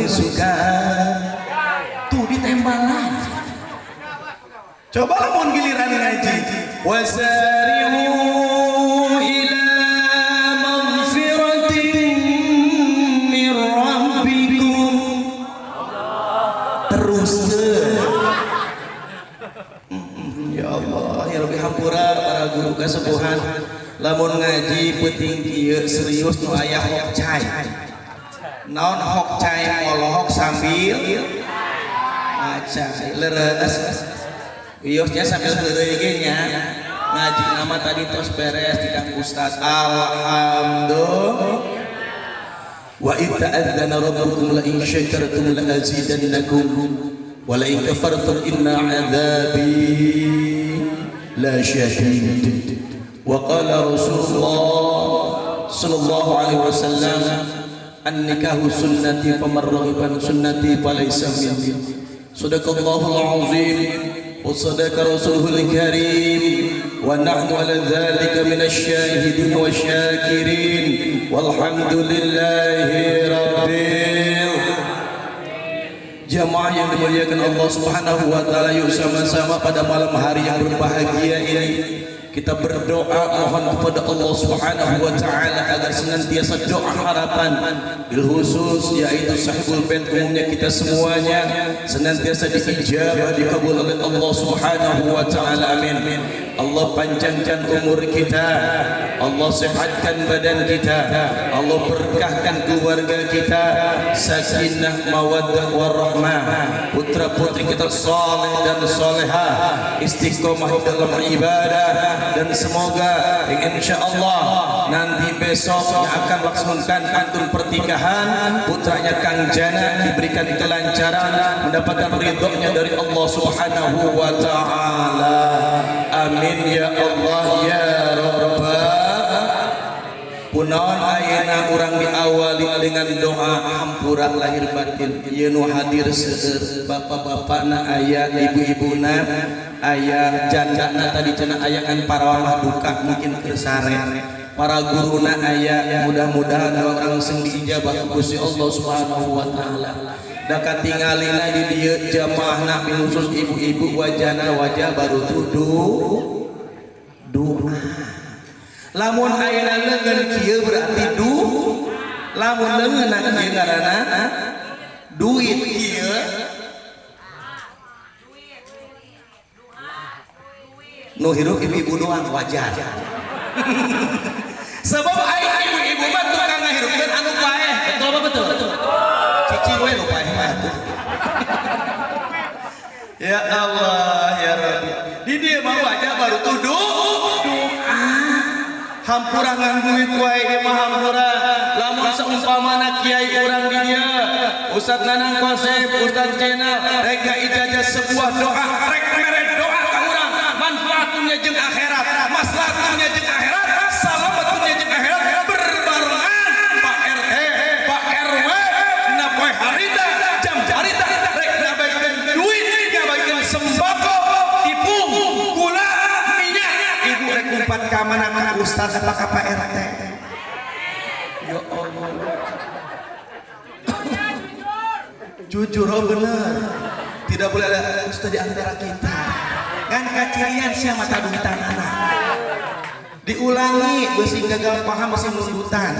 suka tuh ditembak lagi. Coba lamun giliran ngaji, wasari'u ila maghfiratin min rabbikum, terus ya Allah ya Rabbi. Hampura para guru kasepuhan, lamun ngaji penting kieu serius nu aya hokcai. Naon hokcai? Molohok sambil ngacai, leres wiosnya sambil heureuy ge nya. Ngaji nama tadi terus beres di Kang Ustaz, alhamdulillah. Wa idh ta'adzana rabbukum la in syakartum la azidannakum wa la in kafartum inna 'adzabi la syadid. Wa qala Rasulullah sallallahu alaihi wasallam, an-nikahu sunnati, faman raghiba an sunnati falaysa minni. Sadaqallahul azim wa sadaqa rasuluhul karim, wa nahnu ala dhalika minasy syahidin wasyakirin, walhamdulillahi rabbil. Jamaah yang dimuliakan Allah Subhanahu wa taala, yuk sama-sama pada malam hari yang berbahagia ini kita berdoa mohon kepada Allah Subhanahu wa taala agar senantiasa doa harapan bil khusus yaitu sahibul bait, umumnya kita semuanya, senantiasa diijabah, dikabul oleh Allah Subhanahu wa taala. Amin. Allah panjangkan umur kita, Allah sehatkan badan kita, Allah berkahkan keluarga kita, sakinah mawaddah warahmah, putra putri kita saleh dan salehah, istiqomah dalam ibadah, dan semoga insya Allah nanti besok yang akan melaksanakan pantun pernikahan putranya Kang Jana diberikan kelancaran, mendapatkan ridhonya dari Allah Subhanahu wa taala. Amin ya Allah ya Rabbal. Kunaon ayeuna urang diawali dengan doa hampura lahir batin? Ieu nu hadir seueur, bapak-bapakna aya, ibu-ibuna aya, jandana tadi cenah aya kan, parawan mah duka mungkin keur sare, para guruna aya. Mudah-mudahan urang sing diijabah ku Gusti Allah Subhanahu wa taala. Da katingalina di dieu jamaahna khusus ibu-ibu wajahna wajah baru tuduh doa. Lamun ayeuna leungeun kieu berarti du, lamun leungeun kieu ngaranna duit, kieu nu hirup ibu-ibu doang wajar, sebab aing ibu-ibu mah tukang ngahirupkeun anu paeh. Betul apa betul? Cicing we nu paeh mah. Ya Allah ya Rabbi, di dieu mah wajah baru tuduh doa. Hampura ngangguit wae ieu mah, hampura. Lamun seumpamana kiai urang di dieu, Ustaz Nanang Kosep, Ustaz Channel, rek ijazah sebuah doa, rek mere doa ka urang, manfaat dunya jeung akhirat, maslahat dunya jeung akhirat, salamat dunya jeung akhirat, berbarengan Pak RT, Pak RW dina poe harita, jam harita rek ngabaikeun duit, ngabaikeun sembako, tipung, gula, minyak, ibu rek umpat ka mana? Ka Ustaz apa ka Pak RT? Ya Allah, jujur. Oh bener, tidak boleh ada ustaz di antara kita kan, kacirian sia mata duitan anak. Diulangi besi gagal paham, masih nundutan.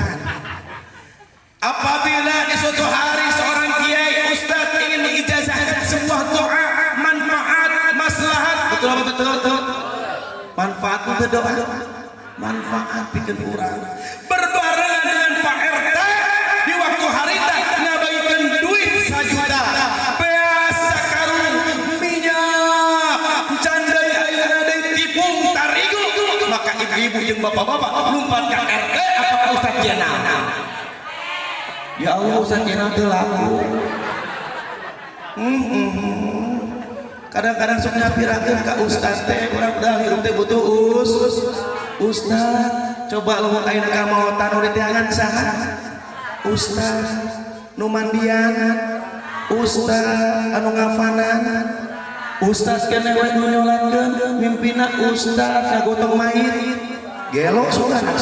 Apabila di suatu hari seorang kiai, ustaz ingin mengijazahkan sebuah doa manfaat maslahat, betul apa betul? Betul. Manfaat itu doa manfaat bikin urang, berbarengan dengan Pak RT di waktu harita ngabaikeun duit 1 juta beas, sakarung minyak, candai ayeuna deui tipung tarigu, maka ibu-ibu jeung bapak-bapak lompat ke RT apa ke Ustaz Jenal? Ya Allah, Ustaz Jenal teu laku. Kadang-kadang sok nyapirakeun ka ustaz teh, urang udah hirup teh butuh ustaz. Coba lamun ayeuna ka maotan nu diteangan saha? Ustaz. Nu mandian ustaz, anu ngafanan ustaz, keneh we nu nyolatkeun mimpina ustaz, ngagotong mayit gelo sugan.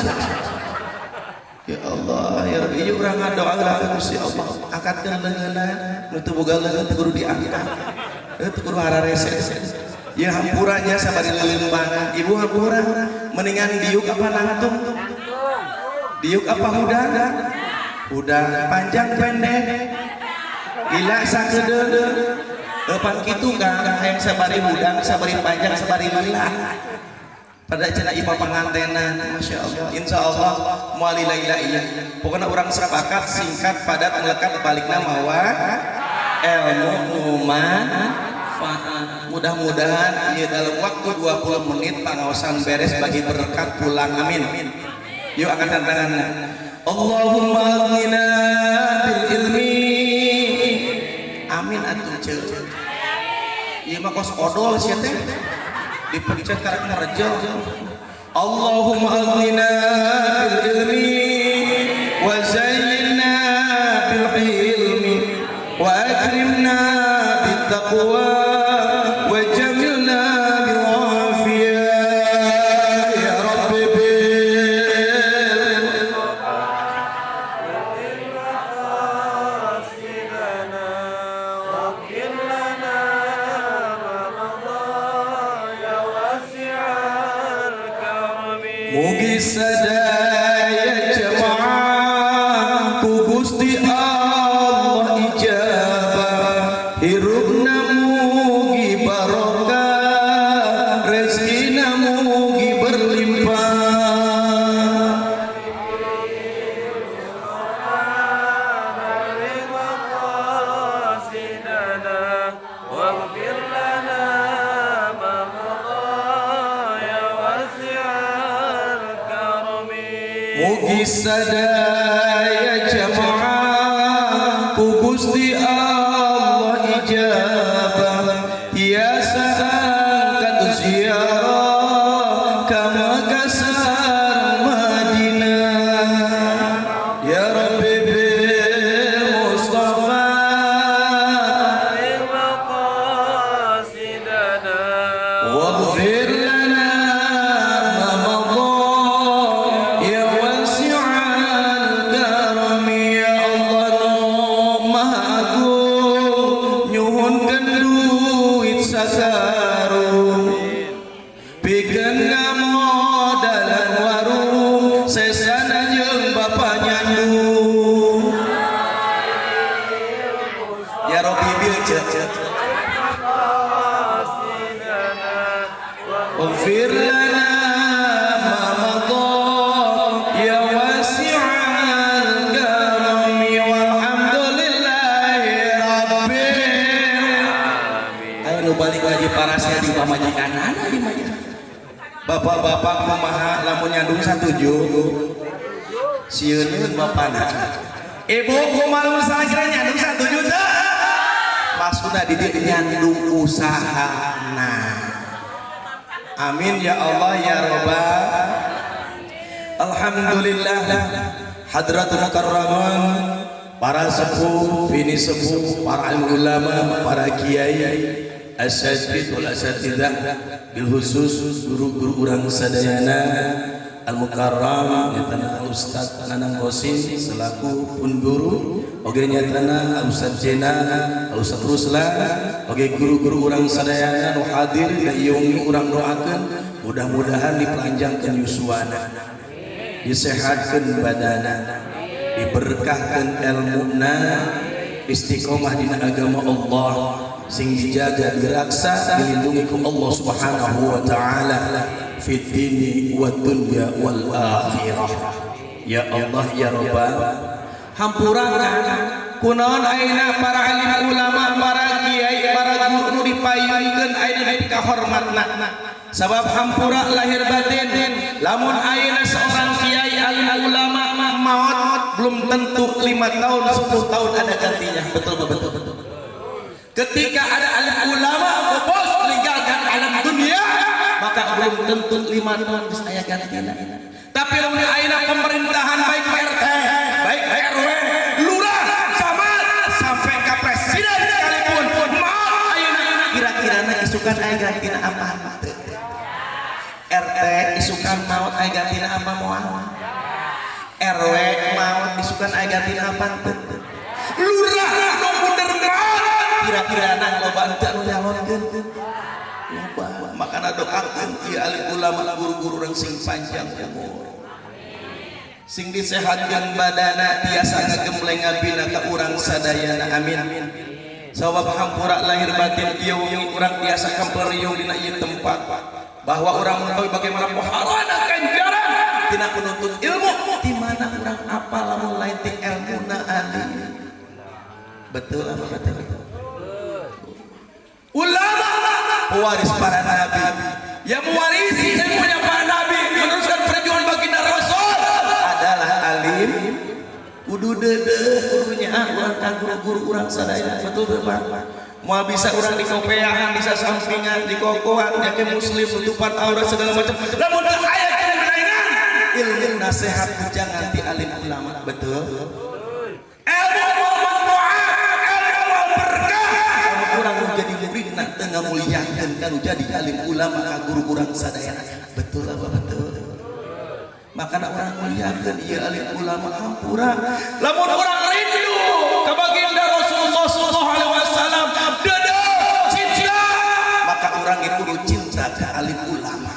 Ya Allah, ya Rabbi, ieu urang ngadoa lah ka Gusti Allah. Angkatkeun leungeunna, nu teu boga leungeun teu kudu diangkat. Teu kudu hararese. Ya hampuranya sabari leuleumbangan. Ibu hampura, mendingan diuk apa nangtung? Diuk apa hudang? Hudang panjang pendek. Gila sakedeung. Eupan kitu Kang, hayang sabari hudang, sabari panjang, sabari lila. Pada cenah ipa pangantenan, Masya Allah. Insya Allah moal lila iya. Pokoknya orang sepakat singkat padat melekat balikna mawa ilmu nu manfaat. Mudah-mudahan ya dalam waktu 20 menit pangaosan beres bagi berkat pulang, amin. Yuk angkat tangannya. Allahumma aghnina bil ilmi. Amin atuh ceu. Ieu mah kos odol sia teh. Dipencet karek ngerejel. Allahumma aghnina bil ilmi wa zayyinna bil ilmi wa akrimna bit taqwa wa jamilna bil afiyah ya rabbi bil مقاصدنا واغفر لنا ما مضى يا واسع الكرم. Mugi sadaya jemaah ku Gusti Allah ijabah, hirupna mugi barokah, rezekina mugi berlimpah. بلغ مقاصدنا واغفر لنا ما مضى يا واسع الكرم. Mugi sadaya jemaah ku Gusti Allah ijabah, tiasa angkat ziarah ka Mekah sareng Madinah ya Rabbi bil Mustafa. بلغ مقاصدنا واغفر لنا ما مضى يا واسع الكرم. Ya Allah nu Maha Agung, nyuhunkeun duit sakarung pikeun ngamodalan warung sesana jeung bapa nyandung ya Rabbi bil cek. مقاصدنا اغفر لنا ما مضى يا واسع الكرم والحمد لله رب. Ayo nu balik lagi parasnya di pamajikanana di mah. Bapak-bapak kumaha lamun nyandung satuju? Sieun bapana. Ibu kumaha lamun salakina nyandung satuju teu? Maksudna di dieu nyandung usahana. Amin ya Allah ya Rabbal. Alhamdulillah, hadratul mukarraman, para sepuh, bini sepuh, para ulama, para kiai, asatid wal asatidah, bil khusus guru-guru urang sadayana al mukarram nyatana Ustaz Nanang Kosim selaku pun guru, oge nyatana Ustaz Jena, Ustaz Ruslan, oge guru-guru urang sadayana nu hadir da ieu urang doakeun mudah-mudahan dipanjangkeun yuswana, disehatkeun badana, diberkahkan ilmuna, istiqomah dina agama Allah, sing dijaga, diraksa, dilindungi ku Allah Subhanahu wa taala fid dini wad dunya wal akhirah. Ya Allah ya Rabbal. Hampura, kunaon ayeuna para alim ulama, para kiai, para guru nu dipayunkeun ayeuna dipikahormatna? Sabab hampura lahir batin, lamun ayeuna seorang kiai, alim ulama maut, belum tentu 5 tahun 10 tahun ada gantinya. Betul betul betul. Ketika ada alim ulama bos meninggalkan alam dunia, maka belum tentu 5 tahun bisa aya gantinya. Tapi lamun ayeuna pemerintahan, baik RT, baik RW, lurah, camat, sampai ke presiden sekalipun maut ayeuna, kira-kira isukan aya gantina apa? RT isukan maut, aya gantina apa moal? RW maot isukan aya gantina pantun, lurah nu mundur maot kira-kira loba henteu anu nyalonkeun? Loba. Makana doakeun ieu alim ulama, guru-guru urang sing panjang umur, sing disehatkeun badana, tiasa ngagembleng ngabina ka urang sadayana, amin. Sabab hampura lahir batin, ieu wengi urang tiasa kempel riung dina ieu tempat bahwa urang mengetahui bagaimana poharana ganjaran tina penuntut ilmu. Di mana urang apal lamun lain ti ilmuna alim? Betul apa betul? Ulama pewaris para nabi, yang mewarisi ilmunya para nabi, meneruskan perjuangan baginda Rasul adalah alim. Kudu deudeuh, kudu nyaah urang ka guru-guru urang sadaya. Betul teu, Pak? Moal bisa urang di kopeahan, bisa sampingan, di kokohan, yake muslim, tutupan aurat segala macam, lamun teu aya kemenangan ilmu nasihat jangan ti alim ulama. Betul? Ilmu manfaat, ilmu berkah lamun urang nu jadi muridna teu ngamuliakeun kanu jadi alim ulama, ka guru urang sadayana. Betul apa betul? Makana urang muliakeun ieu alim ulama. Hampura, lamun urang rindu ka baginda Rasulullah sallallahu alaihi wasallam, deudeuh cinta, maka urang ge kudu cinta ka alim ulama.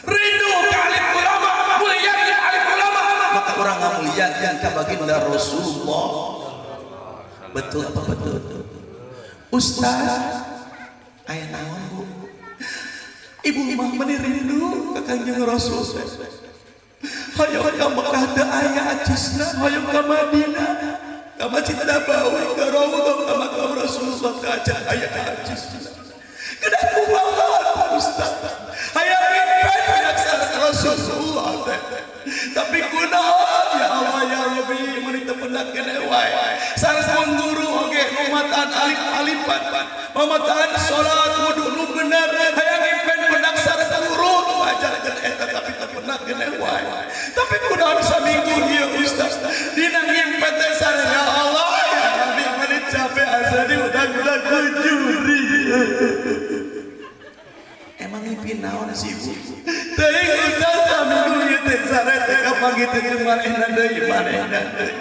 Rindu ka alim ulama, muliakeun alim ulama, maka urang ngamuliakeun ka baginda Rasulullah. Betul apa betul? Ustaz, aya naon, Bu? Ibu mah meni rindu ka Kanjeng Rasul. Hoyong ka Mekah teu aya acisna, hoyong ka Madinah, ka Masjid Nabawi, ka Raudhah, ka makam Rasulullah teu acan aya acisna. Kedah kumaha, Ustaz? Hayang ngimpen sareng Rasulullah teh. Tapi kunaon, ya Allah ya Rabbi, meuni teu pendak keneh wae. Sareng guru oge numataan alif-alifan, mamataan salat, wudu nu bener, hayang ngimpen pendak sareng guru nu ngajarkeun eta, tapi teu pendak keneh wae. Tapi kunaon saminggu ieu, Ustaz, dina ngimpen teh sareng, ya Allah ya Rabbi, meuni capek asa diudag-udag ku jurig. Emang ngimpi naon sih, Bu? Teuing, Ustaz, saminggu ieu teh sare teh kapanggih teh jeung manehna deui, manehna deui.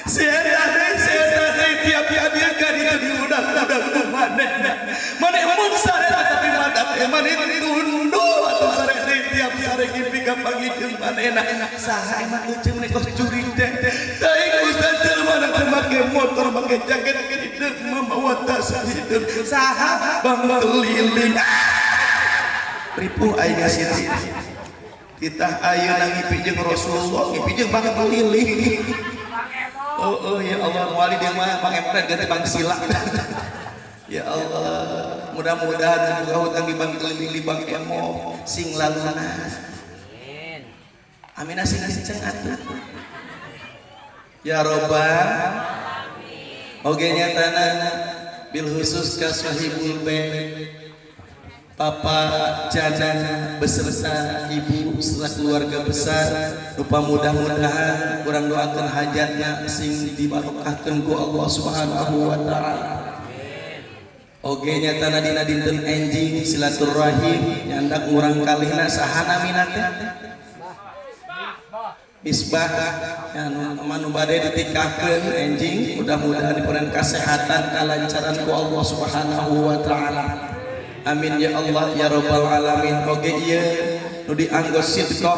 Si eta deui, si eta deui, tiap dieu ka ditu diudag-udag ku manehna. Maneh embung sare tapi mata teh maneh tunduh atuh sare deui, tiap sare ngimpi kapanggih jeung manehna. Saha emang euceung meni kos jurig teh? Teuing, Ustaz, jelema teh make motor, make jaket hideung, mamawa tas hideung. Saha? Bang keliling. Ripuh aing ngasih kita ayeuna ngimpi jeung Rasulullah, ngimpi jeung Bang keliling. Oh, oh ya Allah, moal dia mah Bang Emret ganti Bang Sila. Ya Allah, mudah-mudahan buka hutang di Bang keliling, di Bang Emo sing lalunas. Amin, sing kenceng atuh. Ya Robbal. Oge nyatana bil khusus ka sahibul bait, Papa Jana beserta ibu serta keluarga besar rupa, mudah-mudahan kurang doakan hajatnya sing dibarokahkeun ku Allah Subhanahu wa taala. Oge nyatana dina dinten enjing silaturahim nyandak ngurang kalihna, saha namina teh? Misbah ya, nu bade ditikahkeun enjing, mudah-mudahan diberikan kesehatan, kalancaran ku Allah Subhanahu wa taala. Amin ya Allah ya Rabbal alamin. Oge ieu nu dianggo sidqah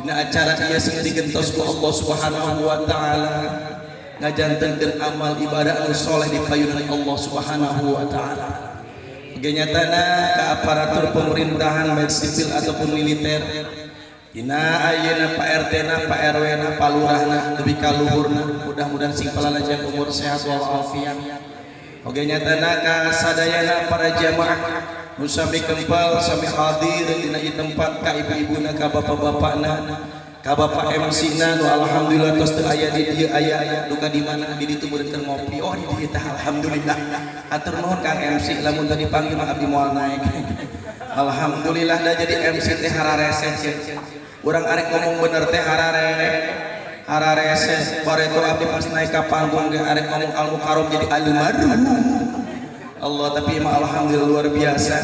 dina acara ieu sing digentos ku Allah Subhanahu wa taala, ngajantenkeun amal ibadah anu soleh di payunan Allah Subhanahu wa taala. Oge nyatana ka aparatur pemerintahan baik sipil ataupun militer. Dina ayeuna Pak RT na, Pak RW na, Pak Lurah na, lebih ka luhurna, mudah-mudahan sing palalajang umur, sehat walafiat. Oge nyatana ka sadayana para jamaah nu sami kempal, sami hadir dina ieu tempat, ka ibu-ibuna, ka bapak-bapakna, ka bapak MC na nu alhamdulillah tos teu aya di dieu, aya duka di mana, di ditu meureun keur ngopi. Oh, di dieu tah, alhamdulillah. Atur nuhun Kang MC, lamun tadi panggil mah abdi moal naik. Alhamdulillah, dah jadi MC teh hararese. Urang arek ngomong bener teh hararese. Bareto abdi pas naik ka panggung ge arek ngomong al mukarrom jadi almarhum. Allah, tapi mah alhamdulillah luar biasa.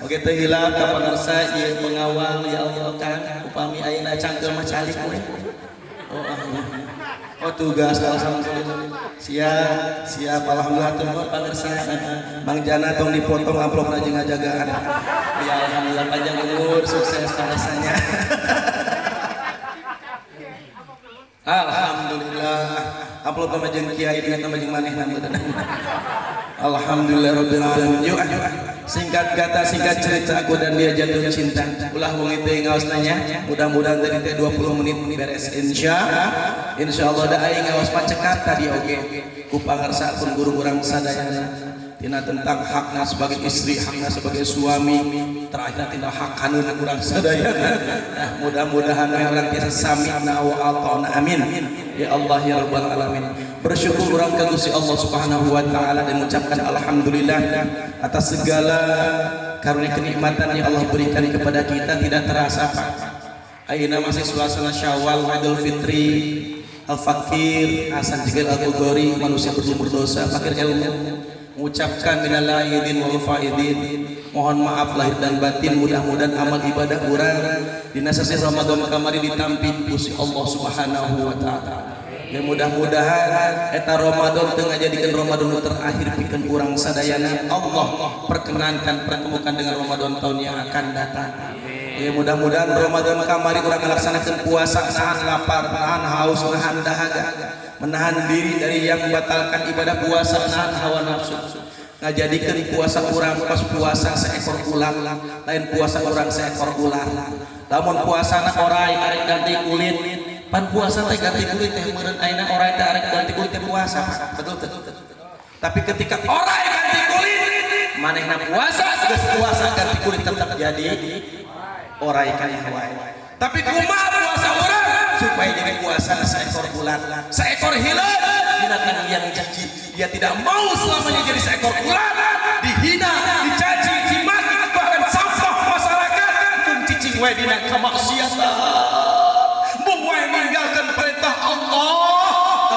Oke, teu hilap ka pangarsa ieu pengawal, ya Allah Kang, upami ayeuna cangkeul mah calik we. Oh, ah, iya. Oh, tugas, alhamdulillah. Siap, siap, alhamdulillah tunggu pangersa. Bang Jana tong dipotong amplop aja ngajagaan. Ya alhamdulillah panjang umur, sukses pangersanya. Alhamdulillah. Amplop sama jeung kiai dengan sama jeung manehna meureun. Alhamdulillah rabbil alamin. Yuk, singkat kata singkat cerita, aku dan dia jatuh cinta. Ulah wengi teh ngaos nanya, mudah-mudahan tadi teh 20 menit beres insya Allah. Da aing ngaos mah cekap tadi oge ku pangersa pun guru urang sadayana tina tentang hakna sebagai istri, hakna sebagai suami, terakhir tina hak kanun urang sadayana. Nah, mudah-mudahan we urang tiasa sami'na wa ata'na, amin ya Allah ya rabbal alamin. Bersyukur urang ka Gusti Allah Subhanahu wa taala dan mengucapkan alhamdulillah atas segala karunia kenikmatan yang Allah berikan kepada kita. Tidak terasa, Pak. Ayeuna masih suasana Syawal, Idul Fitri. Al-Fakir Hasan Jigal Al-Bogori, manusia berlumur dosa, fakir ilmu, mengucapkan minal aidin wal faidin, mohon maaf lahir dan batin. Mudah-mudahan amal ibadah urang dina sasih Ramadan kamari ditampi Gusti Allah Subhanahu wa taala. Ya, mudah-mudahan eta Ramadan teu ngajadikeun Ramadan nu terakhir pikeun urang sadayana. Allah perkenankan pertemukan dengan Ramadan tahun yang akan datang. Ya, mudah-mudahan Ramadan kamari urang ngalaksanakeun puasa, nahan lapar, nahan haus, nahan dahaga, menahan diri dari yang membatalkan ibadah puasa, nahan hawa nafsu, ngajadikeun puasa urang pas puasa seekor ular, lain puasa urang seekor ular. Lamun puasana orai arek ganti kulit, pan puasa teh ganti kulit teh meureun. Ayeuna orai teh arek ganti kulit teh puasa, Pak, betul teh? Tapi ketika orai ganti kulit, manehna puasa, geus puasa ganti kulit tetap jadi orai kana wae. Tapi kumaha puasa urang supaya jadi puasa seekor ular, seekor hileud, binatang yang jijik? Dia tidak mau selamanya jadi seekor ular, dihina, dicaci, dimaki, bahkan sampah masyarakat. Mung cicing wae dina kemaksiatan, mung wae ninggalkan perintah Allah,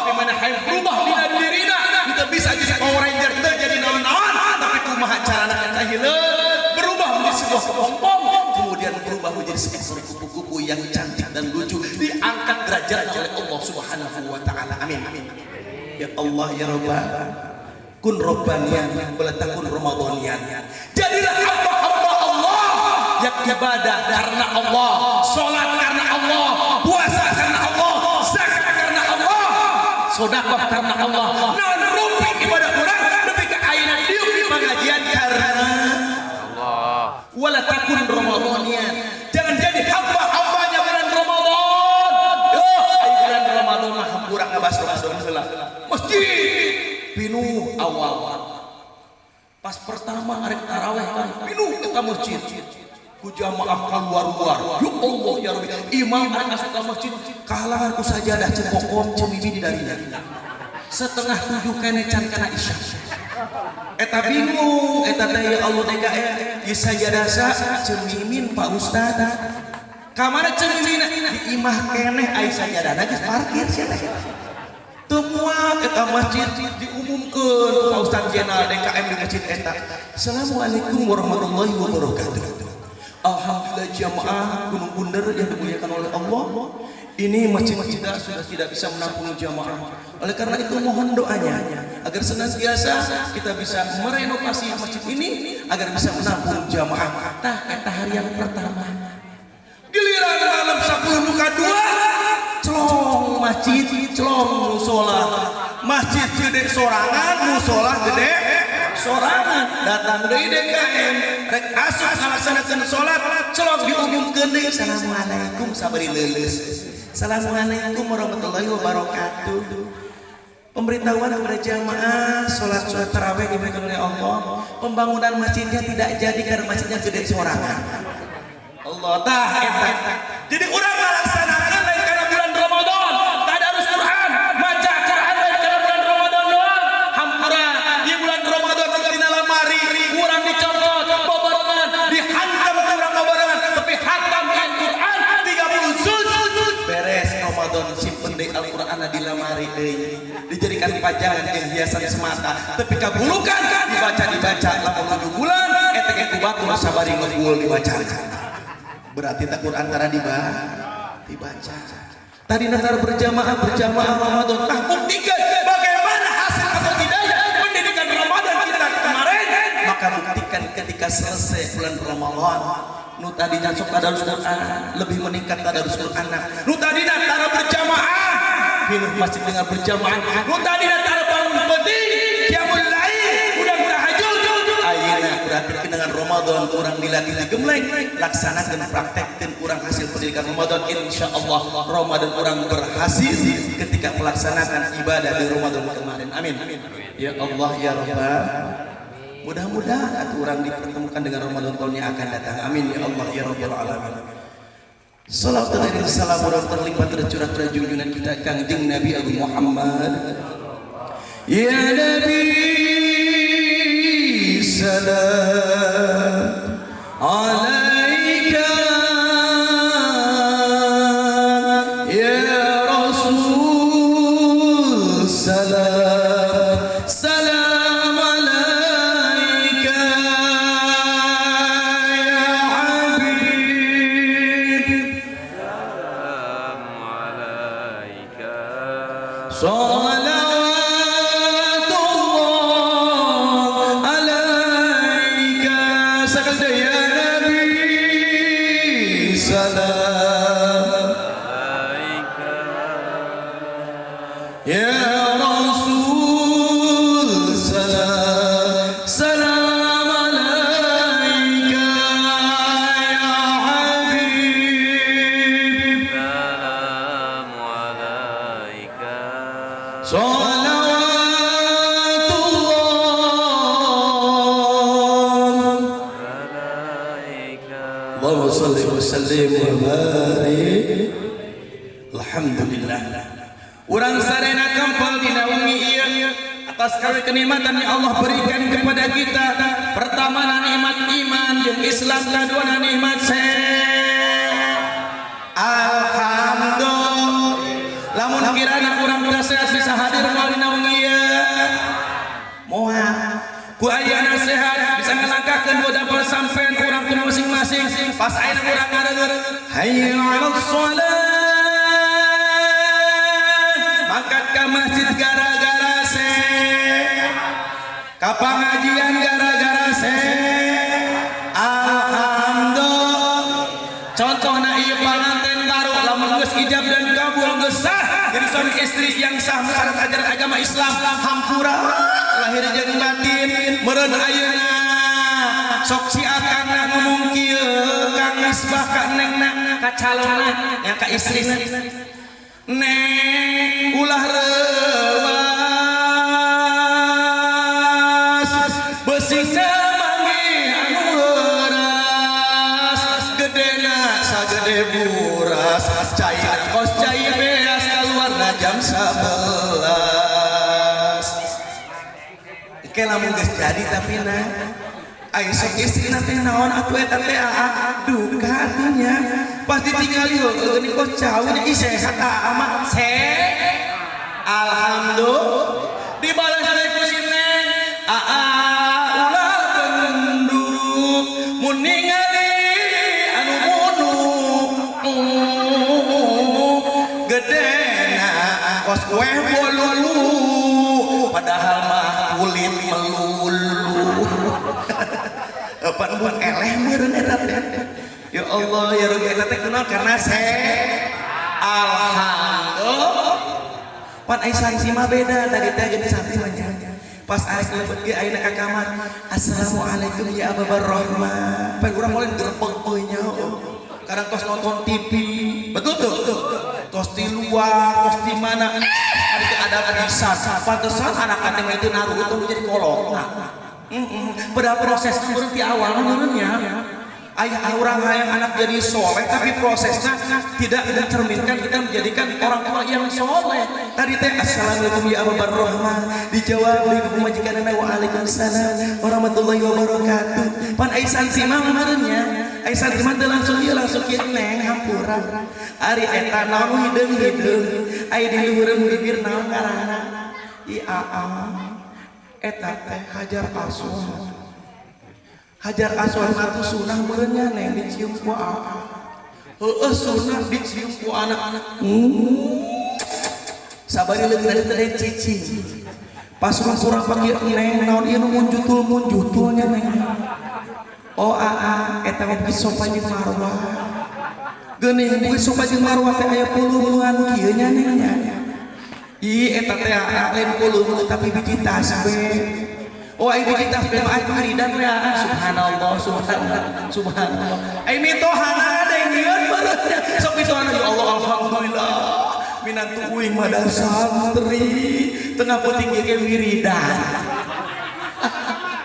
tapi mana hayang berubah dina dirina. Kita bisa jadi Power Ranger teu jadi naon-naon, tapi kumaha carana eta hileud berubah menjadi sebuah kepompong, kemudian berubah menjadi seekor kupu-kupu yang cantik dan lucu, diangkat derajatnya oleh Allah Subhanahu wa taala. Amin ya Allah ya Rabbal. Kun robbanian wala takun ramadhanian. Jadilah hamba-hamba Allah yang ibadah karena Allah, salat karena Allah, puasa karena Allah, zakat karena Allah, sedekah karena Allah. Naon rumpik ibadah urang nepi ka ayeuna diuk di pengajian karena Allah. Wala takun ramadhanian, jangan jadi hamba-hambanya bulan Ramadan. Duh, ayo bulan Ramadan mah hampura ngabahas Ramadan heula. Masjid pinuh awal, pas pertama arek taraweh kan pinuh eta masjid ku jamaah keluar-luar. Ya Allah ya Rabbi, imam arek asup ka masjid kahalangan ku sajadah, cekokom cemimi di darinya. 6.30 kene can kana isya. Eta bingung eta teh, ya Allah, DKM di sajadah sa cemimin. Pak Ustad, kamana cemimina? Di imah keneh ai sajadahna geus parkir sia teh. Teu muat eta masjid. Diumumkeun Pak Ustad Jenal DKM di masjid eta, "Assalamualaikum warahmatullahi wabarakatuh. Alhamdulillah, jamaah Gunung Bunder yang dimuliakan oleh Allah, ini masjid kita sudah tidak bisa menampung jamaah. Oleh karena itu mohon doanya agar senantiasa kita bisa merenovasi masjid ini agar bisa menampung jamaah." Tah, eta hari yang pertama. Giliran malam 10 muka dua, celong masjid, celong musola. Masjid gede sorangan, musola gede sorangan. Datang deui DKM rek asup ngalaksanakeun salat, celong diumumkeun deui, "Assalamualaikum," sabari leuleus, "Assalamualaikum warahmatullahi wabarakatuh. Pemberitahuan kepada jamaah sholat sholat taraweh diberikan oleh Allah. Pembangunan masjidnya tidak jadi karena masjidnya gede sorangan." Allah, tah eta. Jadi urang ngalaksanakeun lain karena bulan Ramadan, tadarus Quran, maca Quran lain karena bulan Ramadan doang. Hampura di bulan Ramadan dina lamari urang dicokot babarengan, dihantam urang babarengan, tapi hatam Al-Quran 30 juz. Beres Ramadan simpen deui Al-Qur'an di lamari deui, dijadikan pajangan jeung hiasan semata, tapi kabulukan dibaca dibaca lamun 7 bulan eta ge ku batur sabari ngebul dibaca. Berarti tak Quran tara dibaca. Tadi tara berjamaah, berjamaah Ramadan. Tah, buktikan bagaimana hasil atau tidaknya pendidikan Ramadan kita kemarin. Maka buktikan ketika selesai bulan Ramadan. Nu tadi sok tadarus Quran, lebih meningkat tadarus Quran. Nu tadi tara berjamaah, hidup masjid dengan berjamaah. Nu tadi tara bangun penting, qiyamul lail, udah tahajud. Ayeuna berarti dengan Ramadan kurang dilatih, digembleng, laksanakan, praktekkan kurang hasil pendidikan Ramadan. Insya Allah Ramadan kurang berhasil ketika melaksanakan ibadah di Ramadan kemarin. Amin ya Allah ya Rabbal. Mudah-mudahan orang dipertemukan dengan Ramadan tahun yang akan datang. Amin ya Allah ya Rabbal alamin. Salawat dan salam urang terlimpah tercurah pada junjungan kita Kangjeng Nabi Abu Muhammad. Ya Nabi, salam alaika, ya Rasul, salam salam alaika, ya Habib, salam alaika. Salawatullah alaika. Sekali, ya Nabi, salam alaika. Ya Rasul, salam salam alaika, ya Habib, salam alaika. Salawatullah alaika. Allahumma salli wa sallim wa barik. Alhamdulillah. Urang sarena kempel dina wengi ieu atas kabeh kenikmatan yang Allah berikan kepada kita. Pertama nikmat iman jeung Islam, kadua nikmat sehat. Alhamdulillah. Lamun kirana urang teu sehat bisa hadir moal dina wengi ieu? Moal. Ku ayana sehat bisa ngelangkahkeun dua dapur sampean urang kudu masing-masing. Pas ayeuna urang ngadeugeur hayya 'alas shalah, mangkat ka masjid gara-gara sehat, ka pangajian gara-gara sehat. Alhamdulillah. Contohna ieu panganten baru, lamun geus ijab dan kabul, geus sah jadi suami istri yang sah menurut ajaran agama Islam, hampura lahir jeung batin meureun. Ayeuna sok si akangna ngomong kieu, Kang Misbah, ka nengna, ka calonna yang ka istrina, "Neng, ulah reuwas, beusina manggih anu heuras, gedena sagede buras, caina kos cai beas, kaluarna jam 11." Ke lamun geus jadi, tapi na ai sok istrina teh naon atuh eta teh, aa? Duka atunya pasti tinggal yeuh geuning kos cau ih sehat aa mah sehat, alhamdulillah. Dibalas deui ku si neng, "Aa, ulah genduk, mun ningali anu munuk, gedena kos kue bolu, padahal mah kulit melulu." Pan embung eleh meureun eta teh. Ya Allah ya Rabbi, eta teh kunaon? Karena alhamdulillah. Pan ai santri mah beda. Tadi teh geuning santri mah nya. Pas arek lebet ge ayeuna ka kamar, "Assalamualaikum ya Ababar Rahman." Pan urang mulai gerbek euy nya. Kadang tos nonton TV, betul tuh, tos di luar, tos di mana, ada ada pisan. Pantesan anak anak itu naruh itu menjadi kolot. Nah, pada proses berhenti awal menurunnya ayah orang hayang anak jadi soleh, tapi prosesnya tidak mencerminkan kita menjadikan orang tua yang soleh. Tadi teh "Assalamualaikum ya Abu Rahman," dijawab ibu pemajikan, "Waalaikumsalam warahmatullahi wabarakatuh." Pan ai santri mah meureunnya, ai santri mah teu langsung ieu, langsung kieu, "Neng, hampura, ari eta naon hideung-hideung, ai di luhureun bibir naon ngaranna?" "Ih aa, eta teh hajar aswad." Hajar aswad mah tuh sunah meureunnya, Neng, dicium ku aa. Heeh, sunah dicium ku anak-anak. Sabari leungeun teh cicing. Pas kurang pakir, "Neng, naon ieu nu munjutul munjutulnya, Neng?" "Oh, aa, eta mah Bukit Sofa jeung Marwah." "Geuning Bukit Sofa jeung Marwah teh aya pulungan kieu nya, Neng, nya?" "Ih, eta teh, aa, lain pulungan tapi biji tasbih." "Oh, ai biji tasbih mah atuh wiridan we, aa." Subhanallah, subhanallah, subhanallah. Ai mitohana dengeun barunya. Sok mitohana, ya Allah, alhamdulillah. Minantu uing mah da santri. Tengah peuting ge wiridan.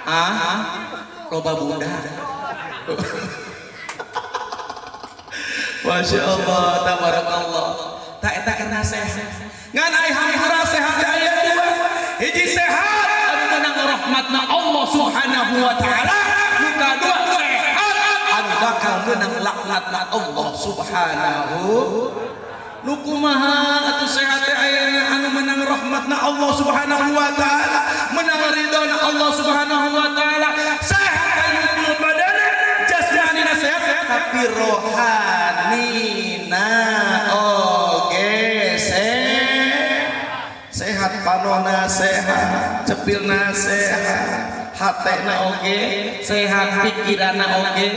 Ah, loba budak. Masya Allah, tabarakallah. Tak eta karena sehat. Ngan ai hampura sehat aya dua. Hiji sehat anu menang rahmatna Allah Subhanahu wa taala. Nu kadua sehat anu bakal menang laknatna Allah Subhanahu. Nu kumaha atuh sehat teh aya anu menang rahmatna Allah Subhanahu wa taala, menang ridhona Allah Subhanahu wa taala. Sehat anu badana, jasmanina sehat, tapi rohanina oge sehat, panona sehat, cepilna sehat, hatena oge sehat, pikiranna oge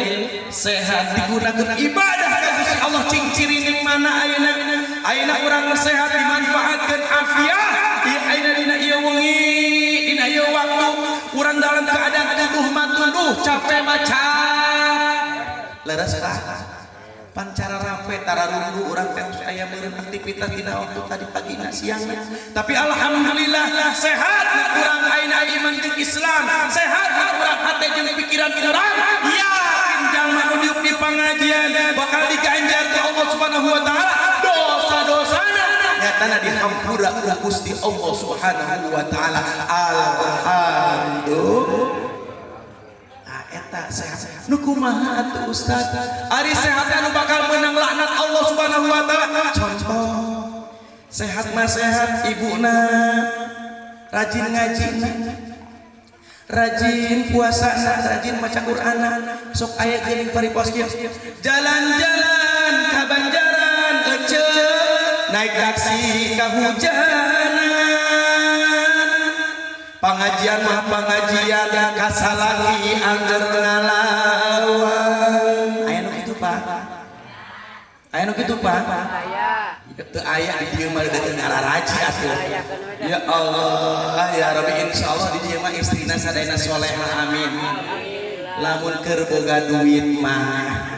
sehat, digunakeun ibadah ka Gusti Allah. Cing cirining mana ayeuna? Ayeuna urang sehat dimanfaatkeun afiah. Ieu ayeuna dina ieu wengi, dina ieu waktu urang dalam keadaan tuduh mah tuduh, capek mah leres, Pak. Pancara rape tara rundu urang teh aya meureun aktivitas dina waktu tadi pagi na siang, tapi alhamdulillah sehat urang ayeuna, iman jeung Islam sehat urang, hate jeung pikiran urang yakin jalma nu diuk di pangajian bakal diganjar ku Allah Subhanahu wa taala, dosa-dosana nyatana dihampura ku Gusti Allah Subhanahu wa taala. Alhamdulillah. Eta sehat. Nu kumaha atuh, Ustaz? Ari sehat anu bakal menang laknat Allah Subhanahu wa taala. Contoh sehat mah sehat ibuna rajin ngaji, rajin puasa, rajin maca Qur'an. Sok aya geuning paripos kieu, jalan-jalan ka Banjaran, ece naik taksi kahujanan, pengajian mah pengajian kasalaki angger ngalawan. Aya nu kitu, Pak? Aya nu kitu, Pak? Teu aya di dieu mah, deukeut ngararaji atuh. Ya Allah, ya Rabbi, insyaallah di dieu mah istrina sadayana solehah, amin. Lamun keur boga duit mah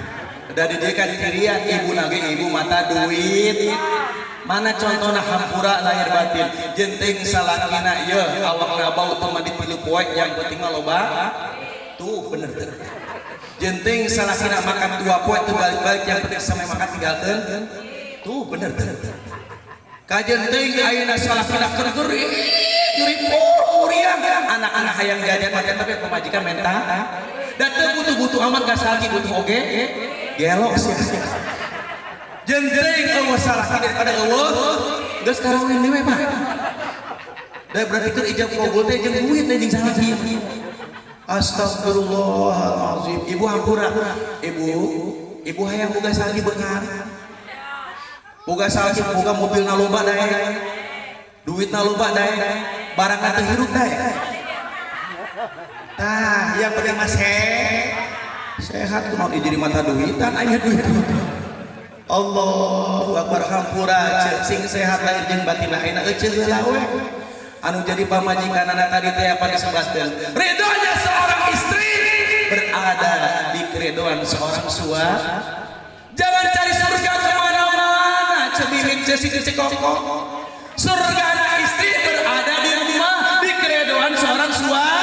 da di dieu kan cirian ibu nage ibu mata duit. Mana contohna? Hampura lahir batin, jenteng salakina ye awakna bau teu mandi 3 poe, yang penting mah loba tuh, bener teu? Jenteng salakina makan 2 poe teu balik-balik, yang penting sampai makan tinggalkeun tuh, bener teu? Kajenteng ayeuna salakina keur geuring nyuri puriang, anak-anak hayang jajan makan tapi pamajikan menta da teu butuh-butuh amat ka salaki, butuh oge gelok sia. Jenteng eueuh salaki daripada eueuh geus karawin we, Pak. Da berarti keur ijab kabul teh jeung duit teh jeung salaki. Astagfirullahalazim. Ibu hampura. Ibu, ibu hayang boga salaki beunghar. Boga salaki boga mobilna loba dae. Duitna loba dae. Barangna teu hirup dae. Tah, yang penting mah sehat kunaon jadi mata duitan aya duit. Allahu akbar, hampura sing sehat lahir jeung batin ayeuna eceu heula we. Anu jadi pamajikanana tadi teh apa disebatkeun? Ridhonya seorang istri berada di keridhaan seorang suami. Jangan cari surga kemana-mana, cemimit cesi cesi koko. Surga anak istri berada di rumah di keridhaan seorang suami.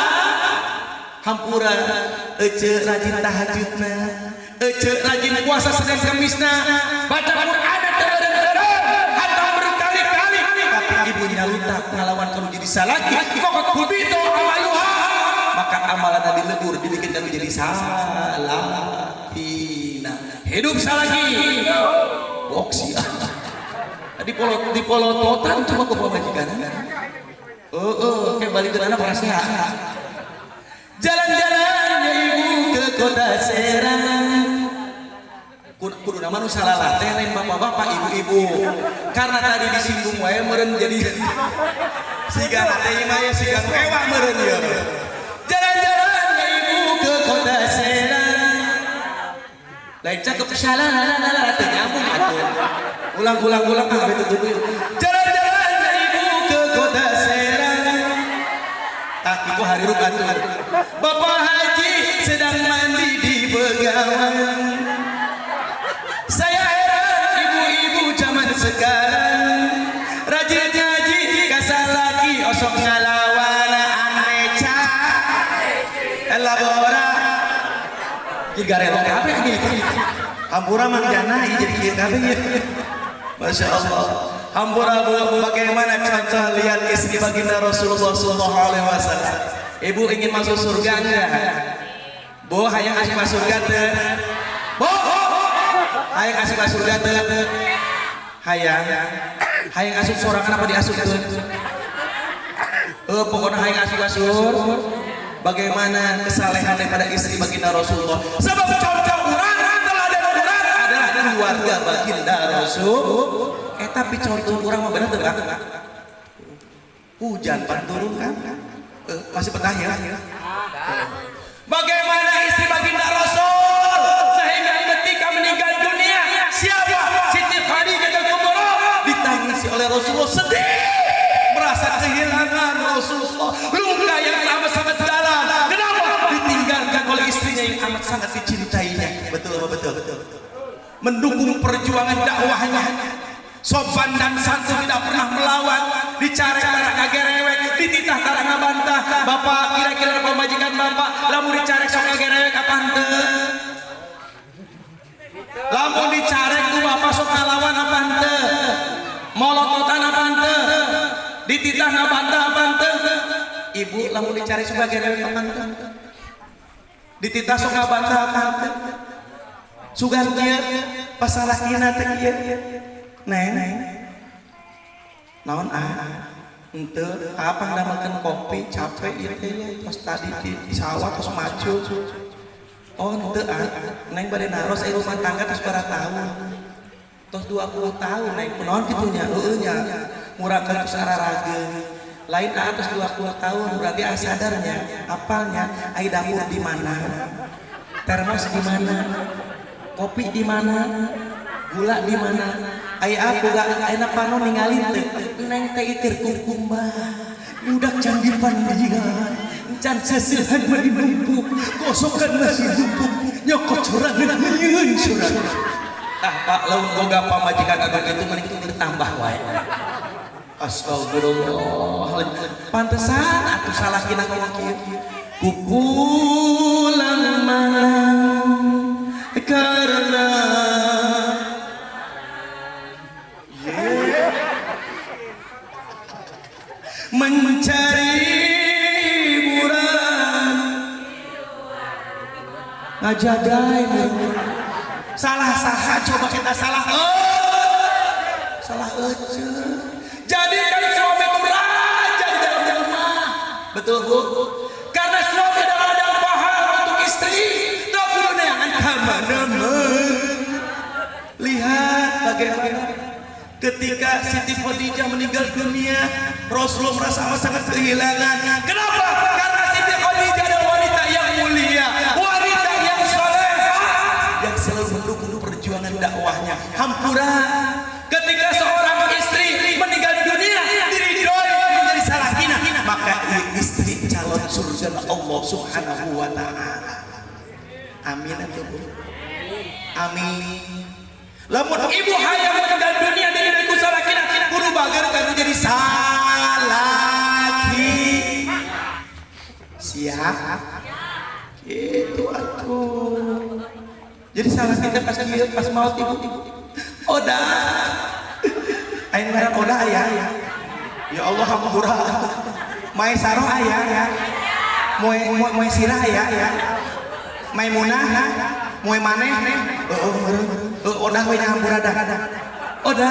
Hampura ece rajin tahajudna, ece rajin puasa Senin Kamisna, baca Quran hatam berkali-kali, tapi ibunya lutak ngalawan kalau jadi salaki, faqad hubito amaluha, maka amalan dilebur dibikin kalau jadi salakina. Hidup salaki boksi di polot di polototan coba ke pamajikan. Kayak balik ke anak orang sehat. Jalan-jalan ya ibu ke kota Serang. Kudu nama nu salalah teh lain bapak-bapak, ibu-ibu. Karena tadi disinggung wae meureun jadi siga teh mah ya siga nu ewa meureun ieu. Jalan-jalan ya ibu ke kota Serang. Lain cakep salalala teu nyambung atuh. Ulang ulang ulang ah itu tunggu. Jalan-jalan ya ibu ke kota Serang. Tah itu hari ruk atuh. Bapak Haji sedang mandi di Begawan. Saya heran ibu-ibu zaman sekarang rajin ngaji kasalaki osok ngalawan aneh elabora jadi garelo kabeh gitu. Hampura mang jana jadi kieu kabeh ieu. Masya Allah. Hampura Bu, bagaimana contoh lihat istri baginda Rasulullah sallallahu alaihi wasallam. Ibu ingin masuk surga enggak? Bu, hayang asup masuk surga teu? Bu, hayang asup masuk surga teu? Hayang. Hayang asup sorangan apa diasupkeun? Pokoknya hayang asup masuk. Bagaimana kesalehan daripada istri baginda Rasulullah? Sebab contoh urang, teladan urang adalah keluarga baginda Rasul. Tapi contoh urang mah bener teu, Bang? Hujan pan turun kan? Masih petah ya? Bagaimana istri baginda Rasul sehingga ketika meninggal dunia siapa? Siti Khadijah al-Kubra ditangisi oleh Rasulullah, sedih merasa kehilangan Rasulullah, luka yang amat sangat dalam. Kenapa? Ditinggalkan oleh istrinya yang amat sangat dicintainya. Betul apa betul? Mendukung perjuangan dakwahnya, sopan dan santun, tidak pernah melawan, dicarek tara ngagerewek, dititah tara ngabantah. Bapak kira-kira pamajikan bapak lamun dicarek sok ngagerewek apa henteu? Lamun dicarek ku bapak sok ngalawan apa henteu? Molototan apa henteu? Dititah ngabantah apa henteu? Ibu lamun dicarek sok ngagerewek apa henteu? Dititah sok ngabantah apa henteu? Sugan kieu pas salakina teh kieu. Neng, naon ah? Henteu, apa ngadamelkeun kopi capek ieu teh ya, tos tadi di sawah tos maju. Oh henteu ah, neng bade naros ai rumah tangga tos sabaraha tahun? Tos 20 tahun neng, kunaon kitu nya? Heueuh nya. Murangkeun tos ararageun. Lain ah tos 20 tahun berarti ah sadarnya, apalnya ai dapur di mana? Termos di mana? Kopi di mana? Gula di mana? Ai aku gak enak panon ninggalin teh. Neng teh itir kukumbah. Budak can dipandian. Can seseuhan mah numpuk, gosokan masih numpuk, nyokot sorangan nyieun sorangan. Tah Pak lamun boga pamajikan anu kitu mending bertambah wae. Astagfirullah. Pantesan atuh salakina kieu. Ku pulang malam karena mencari hiburan ngajagain. Salah saha coba kita salah salah ece. Jadikan suami itu raja di dalam rumah. Betul Bu? Karena suami adalah ladang pahala untuk istri. Tak perlu neangan kamana-mana. Lihat bagaimana ketika Siti Khadijah meninggal dunia, Rasulullah merasa amat sangat kehilangan. Kenapa? Karena Siti Khadijah adalah wanita yang mulia, wanita yang solehah, yang selalu mendukung perjuangan dakwahnya. Hampura. Ketika seorang istri meninggal dunia, diridhoi menjadi salakina, maka istri calon surga Allah Subhanahu wa taala. Amin atuh Bu. Amin. Lamun ibu hayang meninggal dunia dari ku salakina, kudu bager kanu jadi salaki. Siap? Gitu atuh. Jadi salaki teh pas kieu pas maot ibu. Oda. Aing ngaran Oda aya. Ya Allah hampura. Mae Saroh aya. Moe moe sirah aya. Maimunah, moe maneh. Heeh, heueuh. Oda we nya hampura dah. Oda.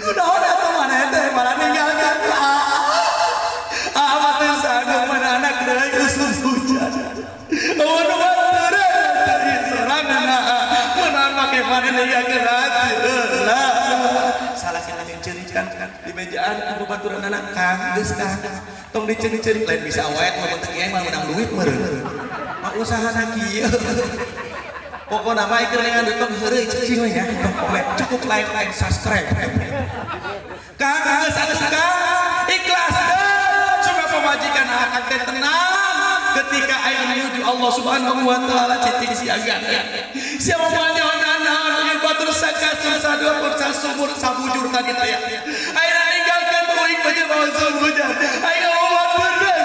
Kunaon atuh maneh teh malah ninggalkeun. Ah, mah teu sanggup mana anak deui usum hujan. Eueuh nu baturan sorangan. Bejaan ku babaturan anak Kang, geus Kang. Tong diceri-ceri lain bisa awet mun teu kieu mah menang duit meureun. Mah usahana kieu. Pokona mah ieu dengan duit tong heureuy cicing we nya. Tong komen, cukup like and subscribe. Kang, geus atuh Kang, ikhlas cuma pemajikan akan teh tenang ketika ayo menuju Allah Subhanahu wa taala cicing siaga. Siapa manyonan ieu batur sakasur sadua pursa sumur sabujur tadi teh. Ayo ninggalkeun uing baju bawa hujan. Ayo batur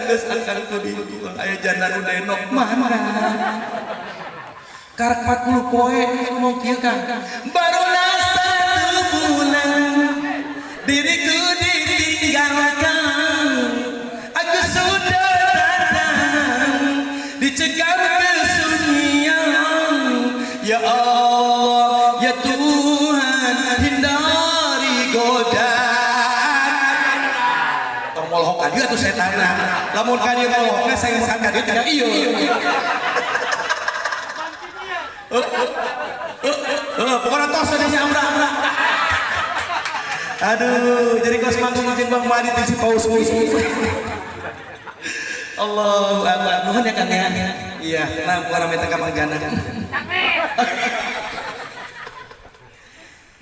geus akan kudu aya janda nu denok mana. Karak 40 poe ngomong kieu Kang. Barulah satu bulan diriku ditinggalkan, aku sudah datang dicekam kesunyian. Ya Allah, ya Tuhan, hindari godaan. Tong molohok ka dieu atuh setanna. Lamun ka dieu molohokna saya ka dieu tidak ieu. Pokoknya tos aja amra-amra. Aduh, jadi kos manggung jeung Bang Madi di si Paus. Allahu Akbar. Nuhun ya Kang ya. Iya, nah bukan rame teh ka Mang Jana.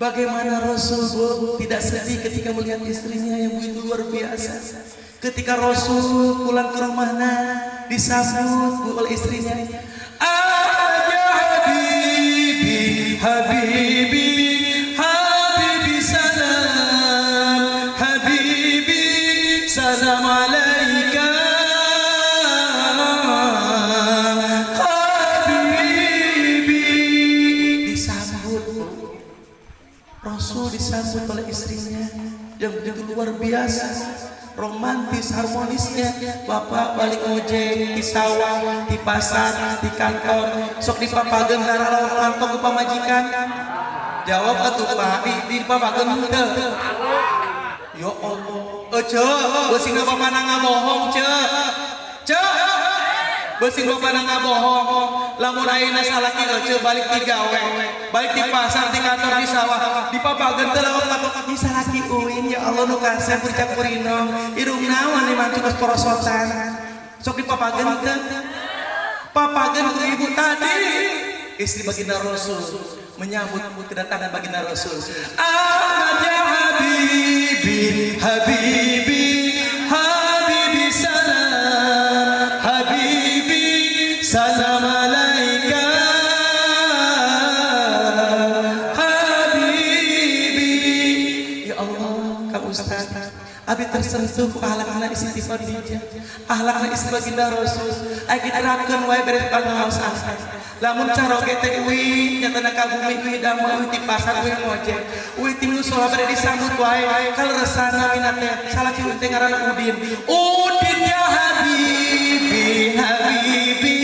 Bagaimana Rasul Bu tidak sedih ketika melihat istrinya yang begitu luar biasa. Ketika Rasul pulang ke rumahnya disambut Bu oleh istrinya. Ya habibi, habibi, habibi salam, habibi salam alaika, habibi. Disambut Bu. Rasul disambut oleh istrinya yang begitu luar biasa, romantis, harmonisnya. Bapak balik ngojek di sawah, di pasar, di kantor, sok dipapageun darah kantong ke pamajikan. Jawab atuh Pak, di dipapageun henteu. Ya Allah, ceu, beusi bapana ngabohong ceu. Ceu, beusi bapana ngabohong. Lamun ayeuna salaki ceu balik ti gawe, balik di pasar, di kantor, di sawah, dipapageun teu lamun kantong di salaki uin. Ya Allah nu kasep pucak purinong, irung naon nih mantu kos porosotan. Sok dipapageun teu. Papageun ku ibu tadi, istri baginda Rasul menyambut kedatangan baginda Rasul. Ahmad ya habibi, habibi, habibi salam, habibi salam alaika, habibi. Ya Allah, Kang Ustaz, abi tersentuh ku ahlakna Siti Khadijah, ahlakna istri baginda Rasul. Ai diterapkeun wae beres pangaos. Lamun caroge teh uih nyatana ka bumi uih damel uih ti pasar uih ngojek uih ti musala bade disambut wae kaleresana mina teh salaki uih teh ngaranna Udin. Udin ya habibi, habibi,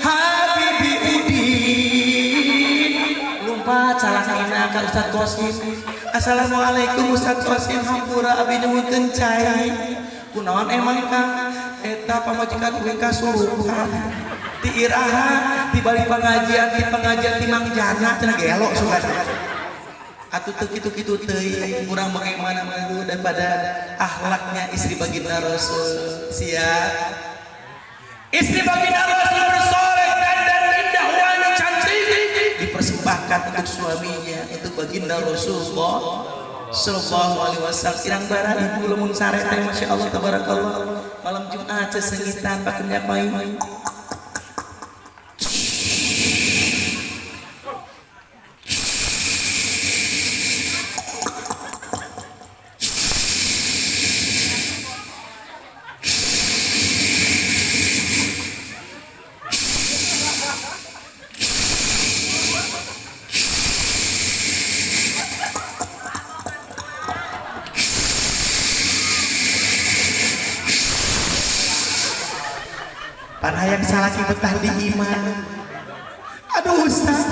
habibi Udin. Lumpat salakina ka Ustaz Kosim. Assalamualaikum Ustaz Kosim, hampura abi nyuhunkeun cai. Kunaon emang Kang? Eta pamajikan uing kasurupan. Ti iraha, ti balik pengajian, ti pengajian ti Mang Jana cenah gelo sugan. Atuh teu kitu-kitu teuing, urang bagaimana mah daripada akhlaknya istri baginda Rasul. Siap. Istri baginda Rasul bersolek dan indah wangi cantik dipersembahkan untuk suaminya, untuk baginda Rasulullah sallallahu alaihi wasallam. Irang bara ibu lamun sare teh masyaallah tabarakallah. Malam Jumat sesengitan pakai main. Hayang salaki betah di imah. Aduh Ustaz,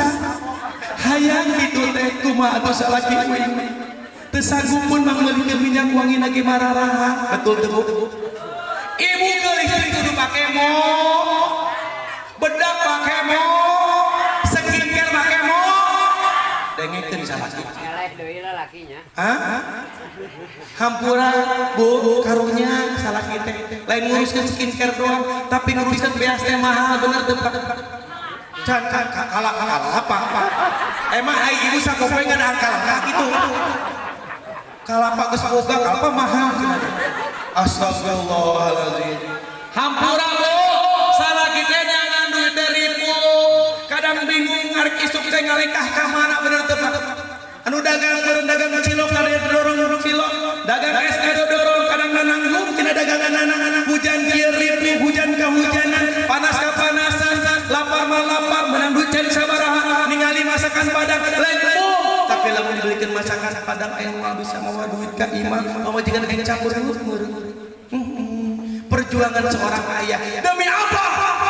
hayang kitu teh kumaha atuh salaki uing. Teu sanggup mun mangmeulikeun minyak wangi lagi mararaha. Betul teu Bu? Ibu geulis kudu pake mo, bedak pake mo, skincare pake mo. Dengekeun salaki. Eleh deui lalakinya. Hah? Hampura bu, karunya salaki teh lain nguruskeun skincare doang, tapi nguruskeun beas teh mahal, bener teu, Pak? Can kalah kalah apa? Emang ai ibu sakope ngan kalapa gitu. Kalapa geus boga, kalapa mahal. Astagfirullahaladzim. Hampura bu, salaki teh nyangan duit teh ribu. Kadang bingung ngarek isuk teh ngalekah ka mana, bener teu, Pak? Anu dagang meureun dagang cilok kada dorong cilok, dagang es kada dorong, kadang nananggung tina dagangan anak. Hujan kieu ribu, hujan kahujanan, panas kapanasan, lapar mah lapar, menang duit can sabaraha, ningali masakan Padang lain tapi lamun dibelikeun masakan Padang aya moal bisa mawa duit ka imah, pamajikan aing campur duit meureun. Perjuangan seorang ayah demi apa?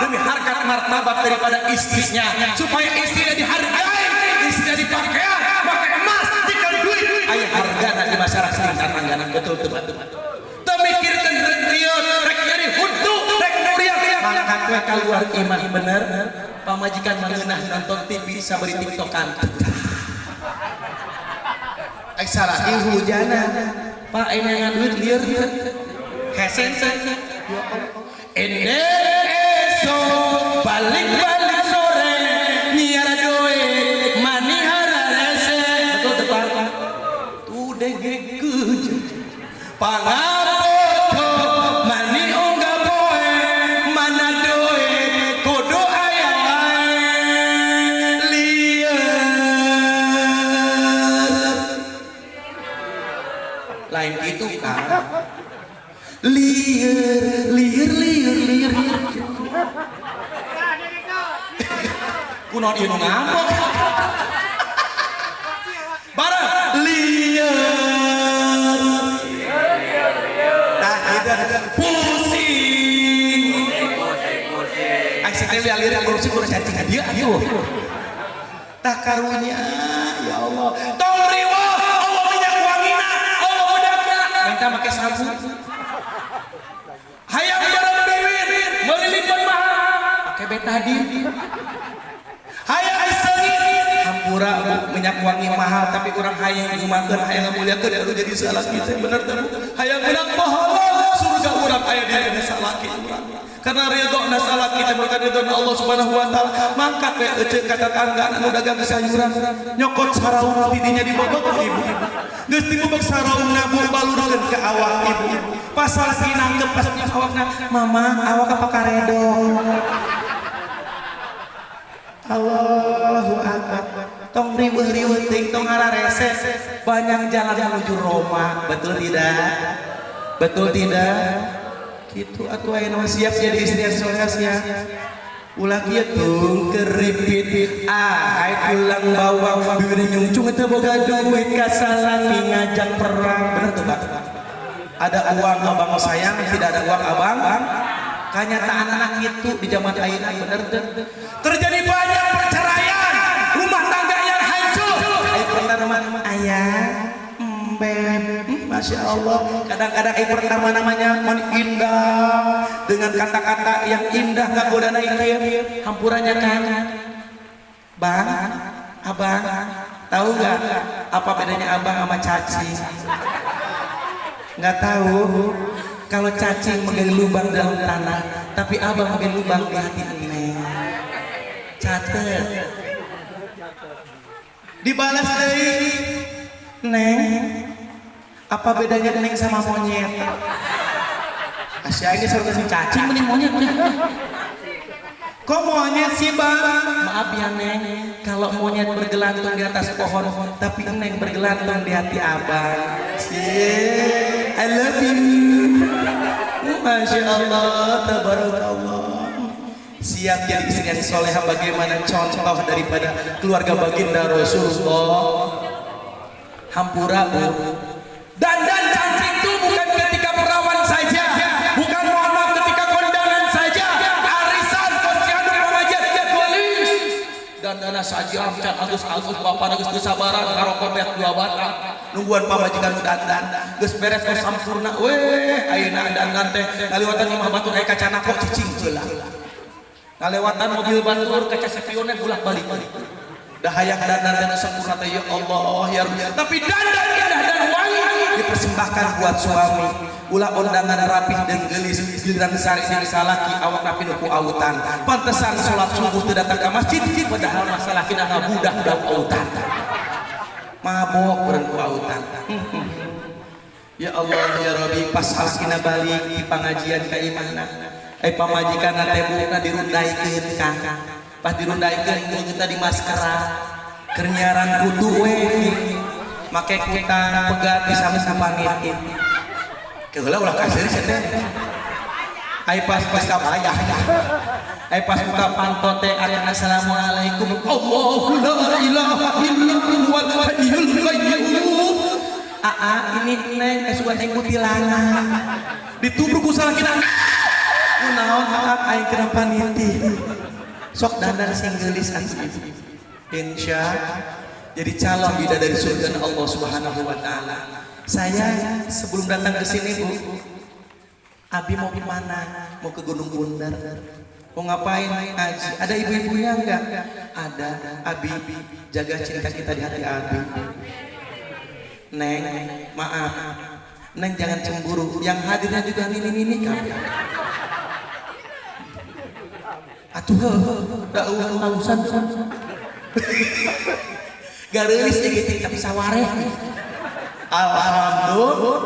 Demi harkat martabat daripada istrinya, supaya istrinya dihargai, istrinya dipakai, pakai emas, dikali duit, ayah harga di masyarakat tingkat betul betul betul. Temikirkan rieu rek nyari huntu, rek muriang, mangkat we keluar imah, bener. Pamajikan mangeunah nonton TV sabari tiktokan. Ai salaki hujanan. Pak ini ngan duit lieur hesen ende esok balik-balik sore nyiar duit mani hararese, betul teu, Pak? Tuh dengekeun pangapoto mani unggah poe mana duit kudu aya wae lieur lain gitu kan, lieur lieur lieur lieur kunaon ieu nu ngambek bareng lieur tah gitu pusing. Ai teh lieur korupsi kudu cacing ka dieu atuh. Tah karunya ya Allah, tong riweuh Allah minyak wangina, Allah bedakna minta make sabun, hayang bareng bibir meuli lipon mahal pake betadine, hayang seungit hampura bu, minyak wangi mahal tapi kurang hayang ngumakeun, hayang ngamuliakeun anu jadi salaki teh, bener teh, Bu? Hayang menang pahala, surga urang aya di dina salaki urang karena ridho na salaki teh bukan ridho na Allah Subhanahu wa taala. Mangkat we eceu ka tetangga anu dagang sayuran, nyokot saraung tidinya dibobok ku ibu, geus dibobok saraungna bu, balurkeun ka awak ibu. Pas salaki nangkep pas awakna, mama awak apa karedo. Allahu Akbar. Tong riweuh-riweuh teuing, tong hararese, banyak jalan menuju Roma, betul tidak? Betul tidak? Gitu atuh ayeuna mah siap jadi istri yang soleh ya. Ulah kieu tung keripit ah ai tulang bawang bibir nyungcung teu boga duit ka salaki ngajak perang, bener tuh, Pak? Ada uang abang sayang, tidak ada uang abang kenyataan anak itu di zaman ayeuna, bener teu? Terjadi banyak perceraian, rumah tangga yang hancur. Ayo pertama ayah beb, Masya Allah. Kadang-kadang pertama namanya man indah dengan kata-kata yang indah ngagodana ieu hampurannya kan, bang, abang tahu nggak apa bedanya abang sama cacing? Nggak tahu. Kalau cacing menggali lubang dalam tanah, tapi abang menggali lubang di hati neng. Catet. Dibalas deui, neng, apa bedanya neng sama monyet? Asya ini surga si cacing mending monyet ya. Kok monyet sih, bang? Maaf ya neng, kalau monyet bergelantung di atas pohon, tapi neng bergelantung di hati abang. Cie, I love you. Masya Allah, tabarakallah. Siap jadi istri yang soleha bagaimana contoh daripada keluarga baginda Rasulullah. Hampura bu. Dandan cantik itu bukan ketika perawan saja, bukan mohon maaf ketika kondangan saja, arisan, posyandu, pengajian, polis. Dandana saja, can agus-agus, bapak agus kesabaran, ngarokok beak dua batang, nungguan pamajikan nu dandan, geus beres geus sampurna, weh, ayeuna dandan teh ngaliwatan imah batur aya kacana kok cicing heula. Ngalewatan mobil batur kaca spionnya bolak balik. Dah hayang dandan dan sempurna teh, ya Allah ya Rabbi. Tapi dandan indah dan wangi dipersembahkan buat suami. Ulah undangan rapih dan gelis, giliran sare jeung salaki awak rapi nu ku autan. Pantesan salat subuh teu datang ka masjid, padahal masalah kina ngabudah bau autan. Mabok urang ku autan. Ya Allah ya Rabbi, pas salakina balik di pengajian ka imahna. Eh, pamajikan teh buukna dirundaikeun, Kang. Pas dirundaikeun kita di maskara. Keur nyiaran kutu we. Make kutang pegat bisa panit. Keheula ulah kasih teh. Ai pas pas kabaya. Ai pas buka panto teh akan assalamualaikum. Allahu la ilaha illa huwal hayyul qayyum. Aa, ini neng sugan aing kuntilanak. Ditubruk ku salakina. Kunaon aa, aing kena paniti. Sok dandan sing geulis atuh. Insya jadi calon bidadari surga Allah Subhanahu wa taala. Saya sebelum datang ke sini, Bu, Abi mau ke mana? Mau ke Gunung Bundar. Mau ngapain? Ngaji. Ada ibu-ibunya enggak? Ada. Abi, jaga cinta kita di hati Abi. Neng, maaf. Neng jangan cemburu. Yang hadirnya juga nini-nini kabeh. Atuh heuh, da eueuh urusan. Gareulis jeung gitu tapi sawareh. Alhamdulillah.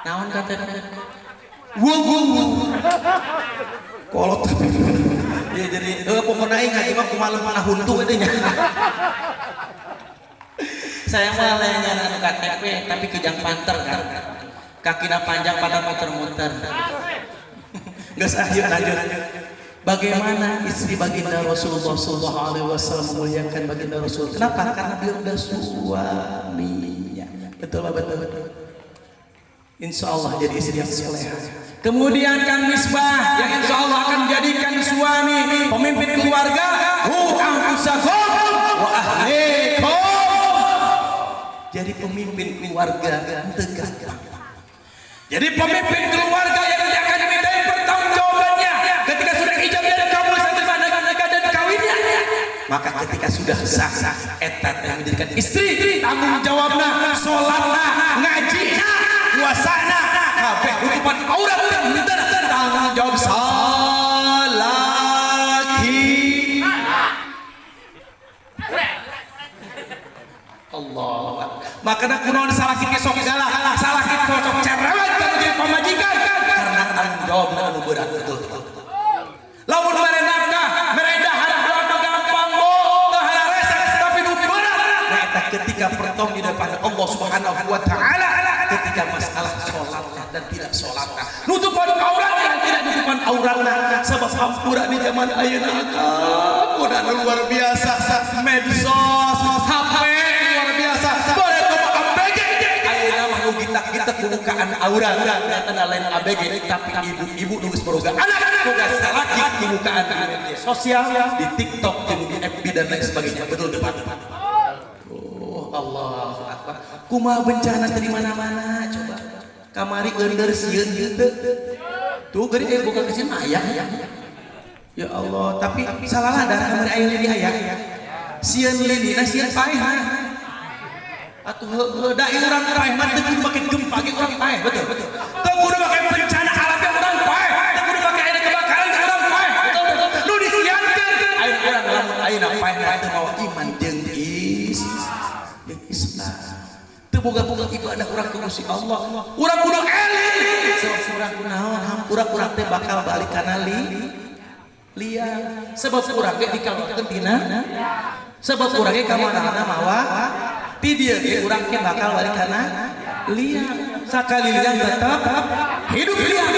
Naon kata? Wow wow wow. Kolot. Ya jadi pokoknya aing ngaji mah kumaha mana huntu teh nya. Saya mah lain anu KTP tapi kejang panter kan. Kakina panjang pada muter-muter. Geus ah, yuk lanjut. Bagaimana istri baginda Rasulullah sallallahu alaihi wasallam memuliakan baginda Rasul? Kenapa? Karena beliau udah suaminya. Betul betul betul. Insya Allah jadi istri yang soleha. Kemudian Kang Misbah yang insya Allah akan menjadikan suami pemimpin keluarga, hu anfusakum wa ahlikum. Jadi pemimpin keluarga teu gampang. Jadi pemimpin keluarga yang nanti akan dimintai pertanggungjawabannya ketika sudah ijab dan kabul sertifikat nikah dan kawinnya. Maka ketika sudah sah, eta yang menjadikan istri tanggung jawabna, sholatna, ngajina, puasana, kabeh tutupan aurat henteu tanggung jawab salaki. Allah. Makanya kunaon salaki ge sok galak, salaki sok cerewet ka jadi pamajikan karena tanggung jawabna anu berat, betul. Lamun mere nafkah, mere dahar mah gampang, bo, teu hararese, tapi nu berat nah eta ketika pertong di depan Allah Subhanahu wa taala, ketika masalah sholatna dan tidak sholatna, nutupan auratna dan tidak nutupan auratna. Sebab hampura di zaman ayeuna godaan luar biasa, medsos, HP luar biasa, bareto mah ABG ayeuna mah nu gitak-gitak bukaan aurat nyatana lain ABG, tapi ibu-ibu nu geus boga anak boga salaki dibukaan di media sosial, di TikTok, di FB dan lain sebagainya. Betul betul. Oh Allah akbar. Kumaha bencana teh di mana-mana coba. Kamari geunder sieun gitu. Tuh geuring aya buka kesieun mah aya. Ya Allah, tapi salah ladar kamari aya lini aya. Sieun lini na sieun paeh. Atuh heuh da urang paeh mah teu kudu make gempa ge urang paeh, betul betul. Teu kudu make bencana alam ge urang paeh. Teu kudu make aya kebakaran ge urang paeh. Betul betul. Nu disiankeun aya urang lamun ayeuna paeh teu mawa iman jeung Islam. Teu boga-boga ibadah urang ka Gusti Allah. Urang kudu eling. Sebab urang kunaon hampura urang teh bakal balik kana liang. Sebab urang ge dikawinkeun tina. Sebab urang ge ka mana-mana mawa ti dieu ge urang ge bakal balik kana liang. Sakali liang tetap hidup liang.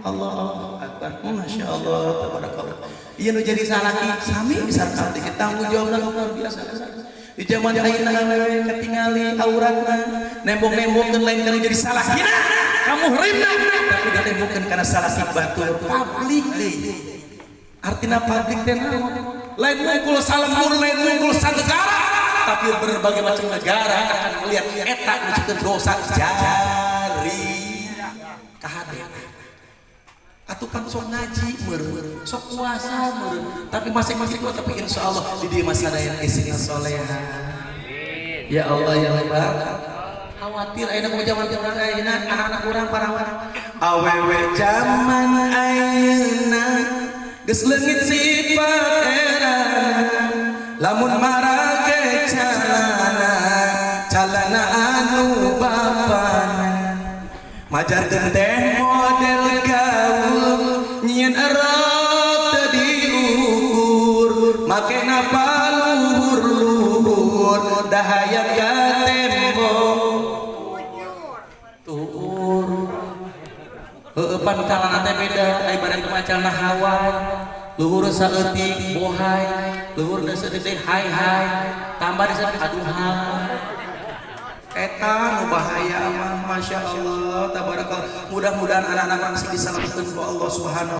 Allahu akbar. Masya Allah, tabarakallah. Ieu nu jadi salaki sami sareng abdi tanggung jawabna luar biasa. Di zaman ayeuna awewe katingali auratna, nembok-nembokkeun lain kana jadi salakina, kamu rimna, tapi ditembokkeun kana salaki batur publik deui. Artina publik teh naon? Lain mungkul salembur, lain mungkul sanegara, tapi berbagai macam negara akan melihat eta nu dosa jari kahade. Atuh kan Sok ngaji meureun, sok puasa meureun, tapi masing-masing gua, tapi insya Allah di dieu mah sadaya isina soleha. Ya Allah ya Rabbal, khawatir ayeuna kumaha zaman urang ayeuna, anak-anak urang, parawan awewe zaman ayeuna geus leungit sifat era. Lamun marake calana, calana anu bapana, majarkeun teh model gaul, nyieun erok teu diukur, makena paluhur-luhur, dahayang ka tembok tuur. Heueuh, pan calana teh beda. Ai barang mah calana Hawaii, luhur saeutik bohai, luhur saeutik teh hai hai, tambah di saeutik aduhai. Eta nu bahaya mah. Masya Allah, tabarakallah. Mudah-mudahan anak-anak masih diselamatkan ku Allah Subhanahu